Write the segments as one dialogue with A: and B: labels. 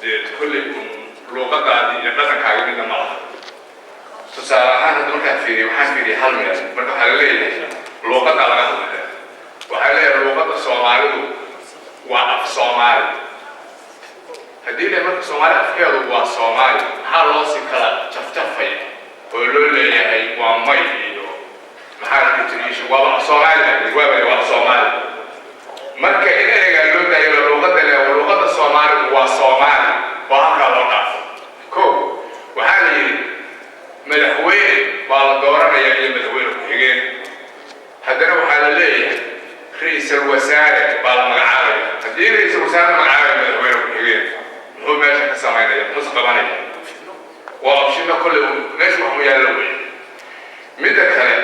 A: Dee kolley un luuqadaadii iyo dhaqankaagi midna ma laha. Tusaale ahaan, hadda markaan fiiriyo, waxaan fiiriyay hal meel. Marka waxaa la leeyahay luuqadda laga hadlaya, waxaa leeyahay luuqadda Soomaalidu waa af Soomaali. Haddii le marka Soomaali afkeedu waa Soomaali, maxaa loo si kala jafjafaya oo loo leeyahay waa may iyo maxaa la dhihi jiray? Waaba af Soomaali, waaba waa af Soomaali. Marka in ereygaa loo daayo luuqadda le luuqadda Soomaaligu waa Soomaali oo halkaa loo dhaafo. Ko waxaa la yidhi madaxweyne waa la dooranayaa iyo madaxweyne ku-xigeen. Haddana waxaa la leeyahay ra-iisul wasaare baa la magacaabaya. Haddii ra-iisul wasaare la magacaabaya, madaxweyne ku-xigeen muxuu meesha ka samaynaya? Muxuuse qabanaya? Waa option-na kolley meesha wax mu yaallo wey. Midda kale,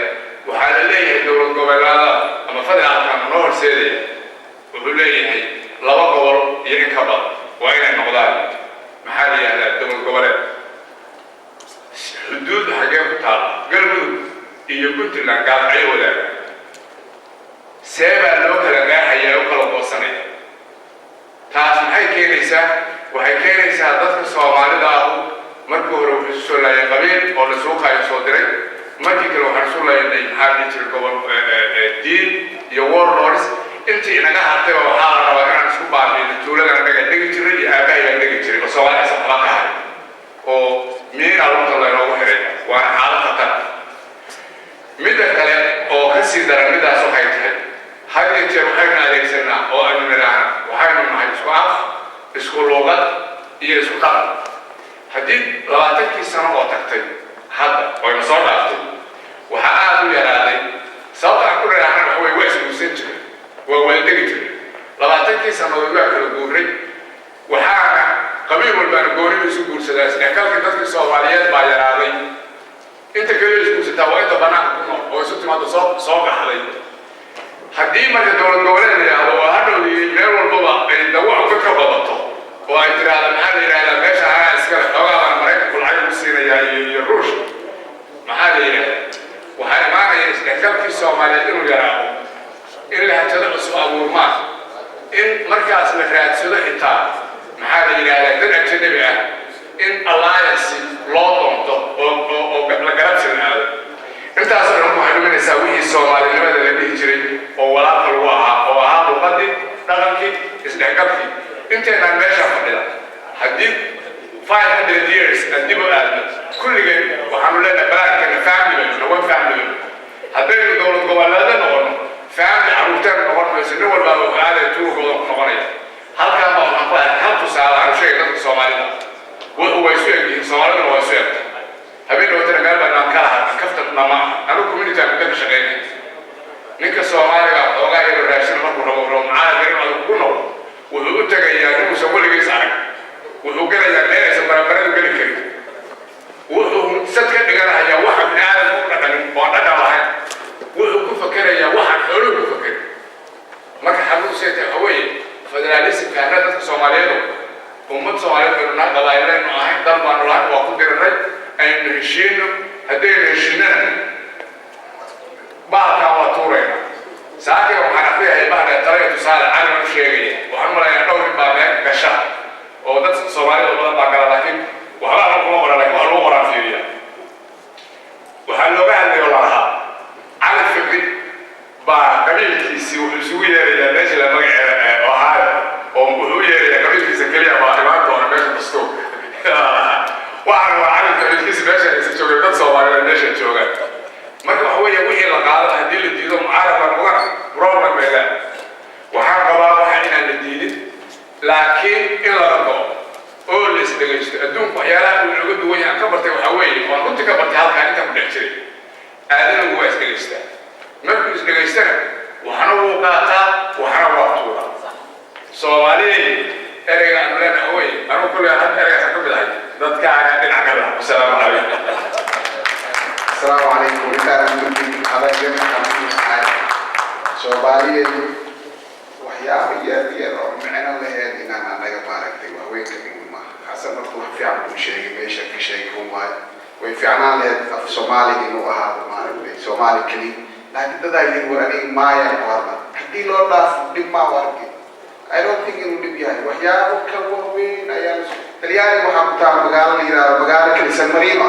A: waxaa la leeyahay dowlad goboleedada ama federaalkan noo horseedaya wuxuu leeyahay laba gobol iyo in ka badan waa inay noqdaan, maxaa la yidhahdaa, dowlad goboleed. Xuduud xaggee ku taalla? Galmudug iyo Puntland Gaalkacyo wadaaga. See baa loo kala qeexayaa, u kala goosanaya? Taas maxay keenaysaa? Waxay keenaysaa dadka Soomaalida ahu markii hore wuxuu isu soo laayay qabiil oo lasugu kaayo soo diray. Markii kale waxaan isu laynay, maxaa la dhihi jiray, gobol, diin iyo warlords. Intii inaga hartayba waxaa la rabaa inaan isku baabiino. Tuuladan annaga degi jiray iyo aabbahay baan degi jiray oo Soomaali aysan waxba ka harin oo miina lunta laynoogu xiray, waana xaalad khatar. Midda kale oo ka sii daran middaas waxay tahay, had iyo jeer waxaynu adeegsanaa oo aynu nidhaahna waxaynu nahay isku af, isku luuqad iyo isku dhaqan. Haddii 20kii sano oo tagtay hadda oyna soo dhaaftay, waxaa aada u yaraaday. Sababta aan ku nidhaahna waxa weye waa isguursan jiray, waa wada degi jiray. 20kii sannadood waa kala guuray, waxaana qabiil walbaana goonidu isu guursadaa. Isdhexgalkii dadkii Soomaaliyeed baa yaraaday. Inta kaliya isguursataa waa inta banaanka ku nool oo isu timaado, soo qaxday. Haddii marka dowlad goboleed la yidhaahdo oo hadhowdii meel walbaba ay dawac ka badato oo ay tiraahdo, maxaa la yidhahdaa, meesha anaa iskale, xoogaa baan Maraykanku lacag ugu siinayaa iyo Ruushka, maxaa la yidhahdaa, waxaa imaanaya isdhexgalkii Soomaaliyeed inuu yaraado, in lahajado cusub abuurmaan, in markaas la raadsado xitaa, maxaa la yidhahdaa, dad ajanabi ah in alliance loo doonto oo la garabsi la aado. Intaasoo dhan waxay dhuminaysaa wixii Soomaalinimada la dhihi jiray oo walaalka lagu ahaa, oo ahaa luqadii, dhaqankii, isdhexgalkii. Inteynaan meesha fadhida haddii 500 years aan dib u aadno, kulligeen waxaanu leenahay balaadkeena family baynu, one family baynu. Haddaynu dowlad goboleedo noqono, family carruurteen noqon mayso. Nin walbaaba wuxuu aadaya tuurkooda ku noqonaya. Halkaan baa waxaan ku arkay hal tusaale aan u sheegay dadka Soomaalida. Wuxuu waa isu egyihiin, Soomaaliduna waa isu egtay. Habeen dhawatana meel baan aan ka lahaa kaftan nama anigu community aan muddo ka shaqaynay. Ninka Soomaaliga xoogaa yaro raashin markuu rabo mucaaradka inuu adag ku noqdo, wuxuu u tegayaa inuusan weligiis arag. Wuxuu gelayaa meel aysan barabaradu geli karin. Wuxuu sad ka dhiganayaa waxa bini aadamka u dhaqanin oo aan dhaqan lahayn. Wuxuu ku fakerayaa waxaan xooluhu ku fakerin. Marka xanuun seeta waxa weeye federalismka anna dadka Soomaaliyeedu ummad Soomaaliyeed baynu nahay, qabaa'ilaynu ahayn, dal baanu lahayn, waa ku dirirnay. Aynu heshiino. Haddaynu heshiinana, bahalkan waa tuurayna. Saakay waxaan akriyahay bahda talaya tusaale cali u sheegaya. Waxaan umalayaa dhowr nin baa meel gasha oo dad Soomaalida badan baa gala, laakiin waxba anu kuma qoran, lakin wax lagu qoraan fiiriya. Waxaa looga hadlay oo lalahaa Cali Fiqi baa qabiilkiisii wuxuu isugu yeerayaa meesha la magaceeda Ohio, oo wuxuu u yeerayaa qabiilkiisa keliya baa imaan doona meesha dastuur. Waxaan waa Cali qabiilkiisa meesha aysan joogin, dad Soomaaliyeed meesha joogaan. Marka waxa weeye wixii la qaado haddii la diido, mucaarad la noqdana, problem bay leedahay. Waxaan qabaa waxa inaan la diidin, laakiin in laga go'o oo la isdhegaysto. Adduunku waxyaalaha uu inooga duwan yahay aan ka bartay waxaa weeye, waan runtii ka bartay halkaan intaan ku dhex jiray, aadanagu waa isdhegaystaa. Markuu isdhegaystana, waxna wuu qaataa, waxna waa tuuraa. Soomaaliyey, ereyga aanu leenahay waxa weeye, anugu kulley hadda ereygaasaan ka mid ahay dadkaana dhinac ka laha. Wasalaamu calaykum.
B: Asalaamu calaykum. Intaanan gudbin adag waxaan ku nahay Soomaaliyeed waxyaabo yar yar oo micno lahayn inaan annaga maaragtay waaweyn ka dhigno maaha. Xasan horta wax fiican buu sheegay, meesha ka sheegay run waayo. Way fiicnaan lahayd af Soomaaliga inuu ahaado maaragtay Soomaali keliya, laakiin dadaa yiri, "War, aniga maayaan ku hadla." Haddii loo dhaafo, dhib maa u arkay. I don't think inuu dhib yahay. Waxyaabo ka waaweyn ayaan Talyaani waxaa ku taal magaalo la yidhahdo magaalo keli, San Marino,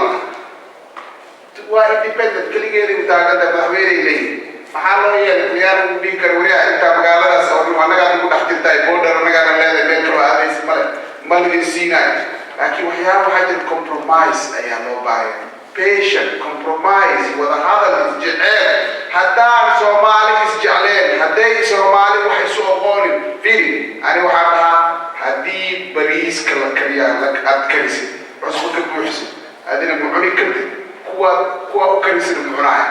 B: waa independent, keligeeday u taaganta, madaxweyney leeyihin. Maxaa loo yeelay? Talyaani uu dhihi kara wariyaa intaa magaaladaas oo annagaa nagu dhex jirtaay, border annagaana leedahay, meel kaloo aadaysa male, ma lidin siinayo. Laakiin waxyaaba waxaa jira compromise ayaa loo baahaya, patient compromise, wada hadal, isjeceel. Haddaan Soomaali isjecleen, hadday Soomaali wax isu aqoonin, firi, ani waxaan dhahaa, haddii bariiska la kariyaa aad karisid, cusbo ka buuxisid, adina ma cuni kartid, kuwa u karisid ma cunaaya.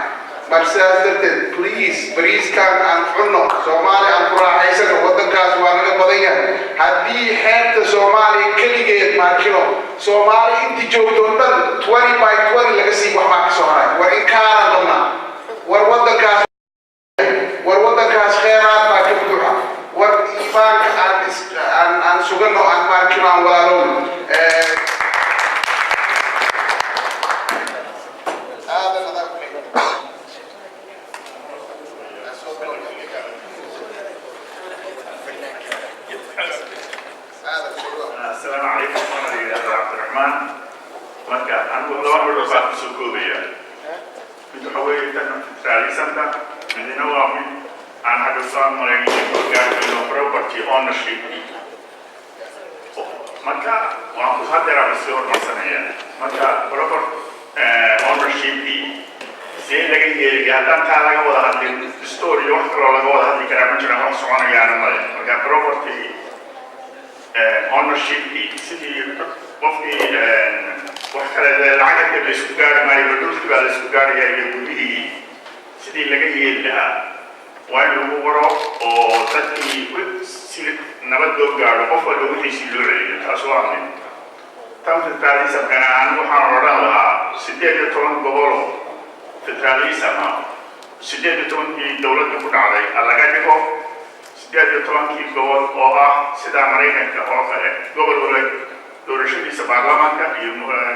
B: Marka sidaas darteed, please, bariiskan aan cunno, Soomaali aan ku raaxaysano, waddankaas waa naga badan yahay. Haddii xeebta Soomaaliya keligeed maarkino, Soomaali inti joogto o dhan 20 by 20 laga sii, wax baa ka soo haray. War inkaanaan qabnaa, war waddankaas, war waddankaas kheyraad baa ka buuxa. War iimaanka aan is aan aan sugano, aan maarkino, aan walaalowno. Aadan adaa ku xiga. Soo Aadan, soo dhawaad.
C: Asalaamu calaykum. Waxaan la yidhahdaa Cabdiraxmaan. Marka anigu laba midho baan kusoo koobaya. Mid waxa weeye tan federalismka, midna waa mid aan hadda soo marayn gaarino, property ownership. Marka waan ku hadeeraa sii hormarsanaya. Marka property ownershipkii see laga yeelaya? Haddaan taa laga wada hadlin, story wax kaloo laga wada hadli karaa ma jiraan, wax soconayaana male. Marka property ownershipkii, sidii qofkii wax kale lacag hadda la isku gaari maayo, dhulkii baa la isku gaaraya iyo gudihii, sidii laga yeeli lahaa waa in lagu qoro oo dadkii si nabad loo gaadho, qof walba wixiisii loo celiyo. Taas waa mid. Tan federalismkana anigu waxaan odhan lahaa 18 gobolo federalism ah, 18-kii dowladda ku dhacday ha laga dhigo 18-kii gobol oo ah sida Maraykanka oo kale, gobol walba doorashadiisa baarlamaanka iyo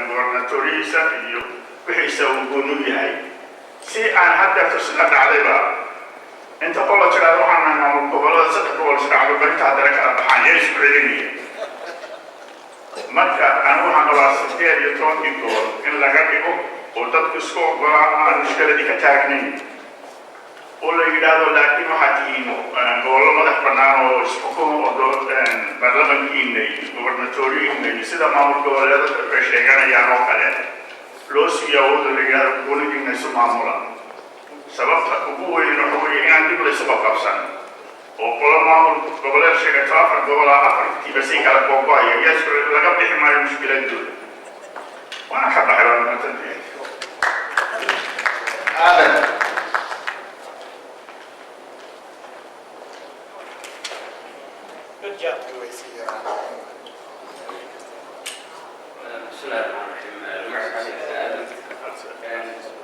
C: gobernatorihiisa iyo wixiisa uu goonu yahay, si aan haddeerto sida dhacdayba inta qola tiraada waxaan nahay maamul gobollada, saddex gobol isdhacdo, barinta haddana kala baxaan, yaa isku celinaya? Marka anigu waxaan qabaa 18-kii gobol in laga dhigo oo dadku isku ogolaan, aan mushkiladii ka taagnayn, oo la yidhaahdo laakiin waxaa tihiin gobollo madax bannaan oo isxukuma, oo baarlamankiina iyo gobernatoriyiinna iyo sida maamul goboleedada ay sheeganayaan oo kale loo siiyo awooda, la yidhahdo goonidiina isu maamula. Sababta ugu weyn waxa weeye inaan dib laysu qabqabsan oo qolo maamul goboleed sheegato, afar gobol ah, afartiiba si kala googo-aya, yaa isku laga bixi maayo mushkiladooda. Waana ka baxay, waa mahadsantihiin.
B: Aadan.
D: Good job.
E: Bismillahi raxmaan raxiim. Magaca Aadam.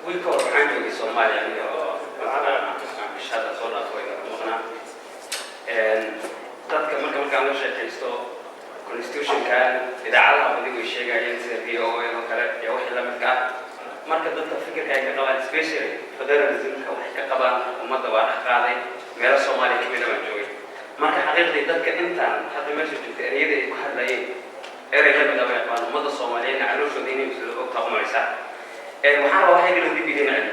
E: Wiilka hore waxaan joogay Soomaaliya aniga oo mataqaana bishada soo dhaafo ku maqnaa. Dadka marka markaan la sheekaysto constitutionkan, idaacadaha badi way sheegayeen, sida VOA oo kale iyo wixii la midka ah. Marka dadka fikirka ay ka qabaan, especially federalismka, waxay ka qabaan ummadda waa dhex qaaday. Meelo Soomaaliya kamid a baan joogay. Marka xaqiiqdii dadka intaan hadda meesha joogta ereyada ay ku hadlayeen erey la mid ah bay qabaan. Ummadda Soomaaliyeedna calooshooda inay isla ogtaa umalaysaa. Waxaan rabaa waxay kala dib idin celi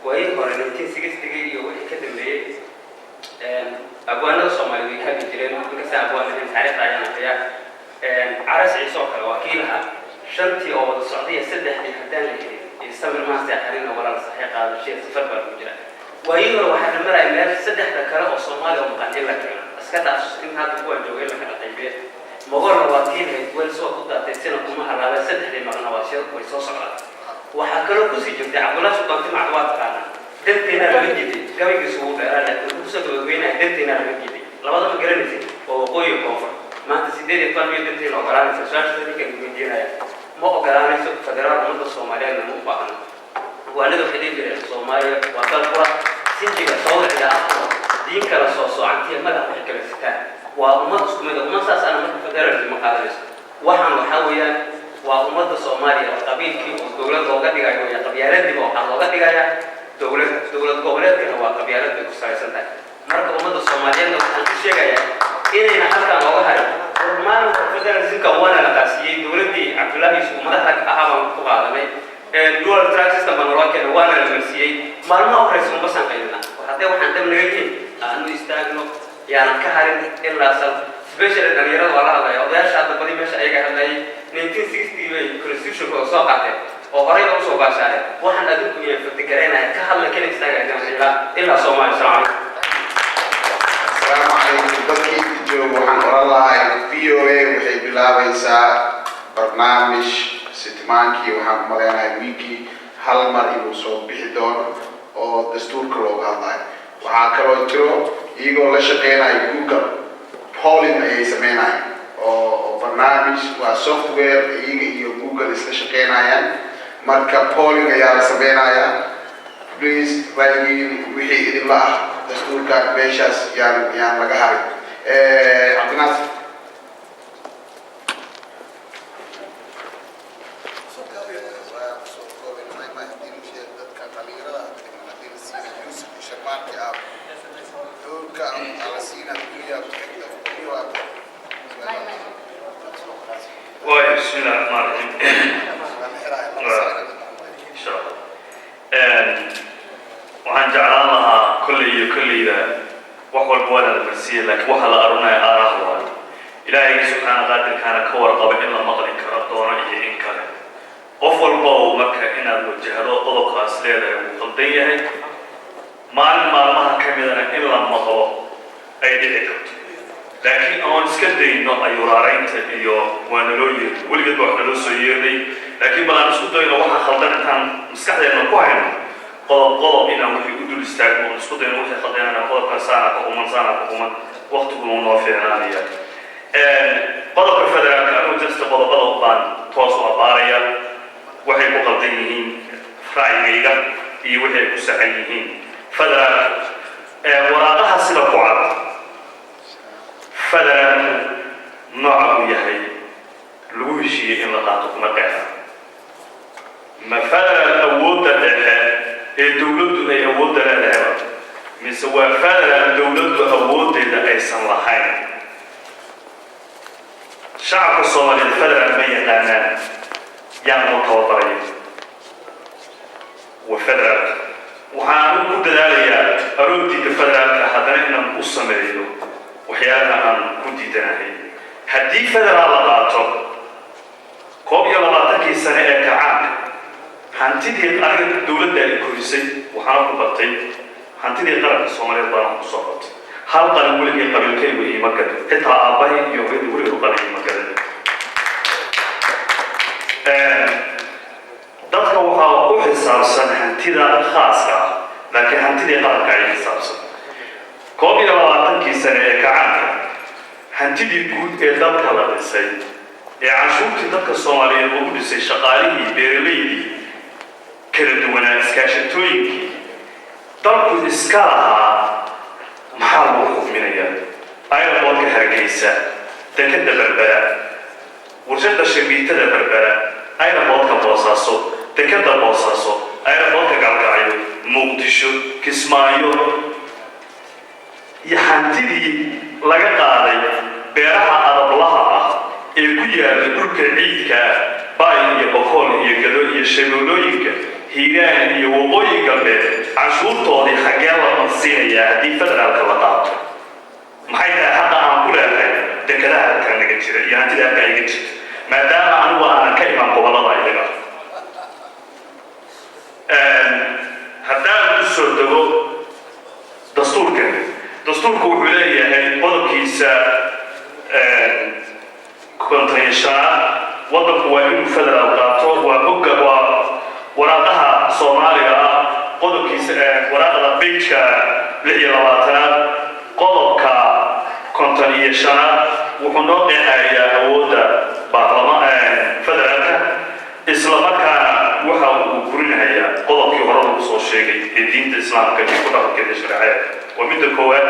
E: waayihii hore, 1960-gii iyo wixii ka dambeeyey. Abwaanada Soomaaliyeed way ka hadli jireen, inkasta abwaan ahayn, taariikhda ayaan aqriyaa. Caras Ciise oo kale waa kii lahaa shantii oo wada socday iyo saddexdii haddaan la helin iyo samir maase xarin oo walaal saxiix qaadashiya safar baa lagu jira. Waayihii hore waxaa la maraya meel saddexda kale oo Soomaaliya oo maqan in la keeno, iska dhaaf in hadda kuwaan jooga in la kala qaybiye. Mogolna waa kii lahayd weli soo ku daatay sina kuma halaabeen, saddexdii maqna waa soo way soo socdaan. Waxaa kaloo kusii jirtay Cabdullahi Sultaan Timacda, waa taqaanaa, danteena lama diiday. Gabaygiisu wuu dheeraa, laakiin wuxuu kusoo gabagabeynaya danteena lama diiday. Labada ma garanaysid, waa waqooyi koonfur. Maanta 18 miyo danteena ogolaanaysa? Su-aasha ninkan weydiinaya, ma ogolaanayso federaal. Ummadda Soomaaliyeedna ma u baahno. Waanada waxay dhihi jireen Soomaaliya waa dal qura, sinjiga soo wicda afro, diin kala soo soocantiya, magac waxay kala sitaan, waa ummad isku mid ah. Ummad saas ana marka federalism ma qaadanayso. Waxaan waxaa weeyaan waa ummadda Soomaaliya oo qabiilkii oo dowlad looga dhigayo weya, qabyaaladiiba waxaa looga dhigayaa dowlad. Dowlad goboleedkana waa qabyaalad bay ku salaysan tahay. Marka ummadda Soomaaliyeedna waxaan ku sheegayaa inayna halkaan looga harin. War maalinka federalismka waana la qaasiyey dowladdii. Cabdullaahi Yuusuf madaxda ka ahaa baan ku qaadanay. Dual track system baa naloo keenay, waana la marsiiyey. Maalmaha horeysa uma sanqaynina. Haddee waxaan dhab naga yihiin, aanu istaagno, yaanan ka harin ilaa sal. Especially dhalinyarada waa la hadlaya, odayaasha hadda badi meesha ayaga hadlayay. 1960 bay constitutionkooda soo qaateen oo horeyba usoo baashaareen. Waxaan adinku iyo fatigaraynaya ka hadla, kala istaagaya ilaa Soomaaliya. Salaam calaykum.
B: Asalaamu calaykum. Dadkii inta jooga waxaan oran lahay, VOA waxay bilaabaysaa barnaamij sitmaankii, waxaan u maleynayaa wiigii hal mar inuu soo bixi doono oo dastuurka looga hadlayo. Waxaa kaloo jiro, iyagoo la shaqeynayo Google, polling ayay sameynayaan oo barnaamij waa software iyaga iyo Google isla shaqeynayaan. Marka polling ayaa la sameynayaa. Please, ra'yigiin wixii idinla ah dastuurka meeshaas yaan laga harin. Cabdinaasir.
C: Waayo, بسم الله الرحمن الرحيم. إن شاء الله waxaan jeclaan lahaa kolley iyo kolleyba wax walba waana la marsiiyey, laakiin waxa la arunaya aaraha waayo. Ilaahayga subxaana qaadirkaana ka warqaba in la maqli karo doono iyo in kale. Qof walba uu marka inaad wajahdo qodobkaas leedahay wuu qaldan yahay, maalin maalmaha ka midana in la maqlo ay dhici karto, laakiin oon iska dayno ayuraaraynta iyo waa naloo yeernay, weligeed ba wax naloo soo yeernay, laakiin bal aan isku dayno waxa khaldan intaan maskaxdeenna ku hayno, qodob qodob inaan wixii u dul istaagno, oon isku dayno wixii khaldan inaan qodobkan saana ka quman, saana ka quman, waqtiguna uu noo fiicnaanaya. Qodobka federaalka, anigu jasta qodobada baan toos u abaaraya, waxay ku qaldan yihiin ra'yigayga iyo wixii ay ku saxan yihiin. Federaalka, waraaqaha sida ku cad, federaalku nooca uu yahay lagu heshiiyey in la qaato kuma qeexa. Ma federaal awoodda dhexe ee dowladdu ay awoodda leedahayba, mise waa federaal dowladdu awooddeeda aysan lahayn? Shacabka Soomaaliyeed federaal ma yaqaanaan. Yaan loo tababaraya waa federaalka? Waxaan ku dadaalayaa aroortiida federaalka, haddana inaan u sameeyo waxyaalaha aan ku diidanahay. Haddii federaal la qaato, 21-kii sane ee kacaanka hantidii aniga dowladda ay korisay waxaana ku batay hantidii qaranka Soomaaliyeed baana ku soo batay. Hal qalin weligay qabiilkaygu iima gadin, xitaa aabbahay iyo hooyadii weligood qalin iima gadin. Dadka waxaa u xisaabsan hantida khaaska ah, laakiin hantidii qaranka ay xisaabsan. 21-kii sane ee kacaanka hantidii guud ee dalka la dhisay ee canshuurtii dadka Soomaaliyeed ugu dhisay, shaqaalihii, beeralaydii kala duwanaa, iskaashatooyinkii dalku iska lahaa, maxaa lagu xukminayaa? Airportka Hargeysa, dekadda Berbera, warshada shamiitada Berbera, airportka Boosaaso, dekadda Boosaaso, airportka Galkacyo, Muqdisho, Kismaayo iyo hantidii laga qaaday beeraha adablaha ah ee ku yaala dhulka ciidka ah, Baay iyo Bokool iyo Gado iyo Shabeellooyinka, Hiiraan iyo Waqooyi Galbeed, canshuurtoodii xaggee la marsiinayaa haddii federaalka la qaato? Maxay tahay xaqa aan ku leedahay dekadaha halkaa naga jira iyo hantida halkaa iga jirta, maadaama anigu aanan ka iman gobollada iyaga? Haddaan u soo dego dastuurka, dastuurku wuxuu leeyahay qodobkiisa 55aad, waddanku waa inuu federaal qaato. Waa bogga, waa waraaqaha Soomaaliga ah, qodobkiisa waraaqda pageka 26aad, qodobka 55aad wuxuu noo qeexayaa awoodda baarlama federaalka, isla markaana waxa uu burinayaa qodobkii hore lagu soo sheegay ee diinta Islaamka iyo ku dhaqankeeda shareecada. Waa midda koowaad.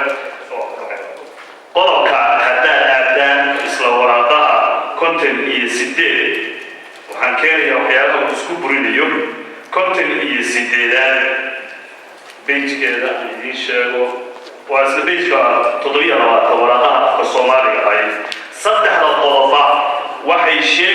C: Qodobka haddaad aadaan isla waraaqaha 58, waxaan keenayaa waxyaalaha uu isku burinayo. 58aad pagekeeda aan idiin sheego, waa isla pageka 27 waraaqaha afka Soomaaliga ahay. Saddexda qodoba waxay sheeg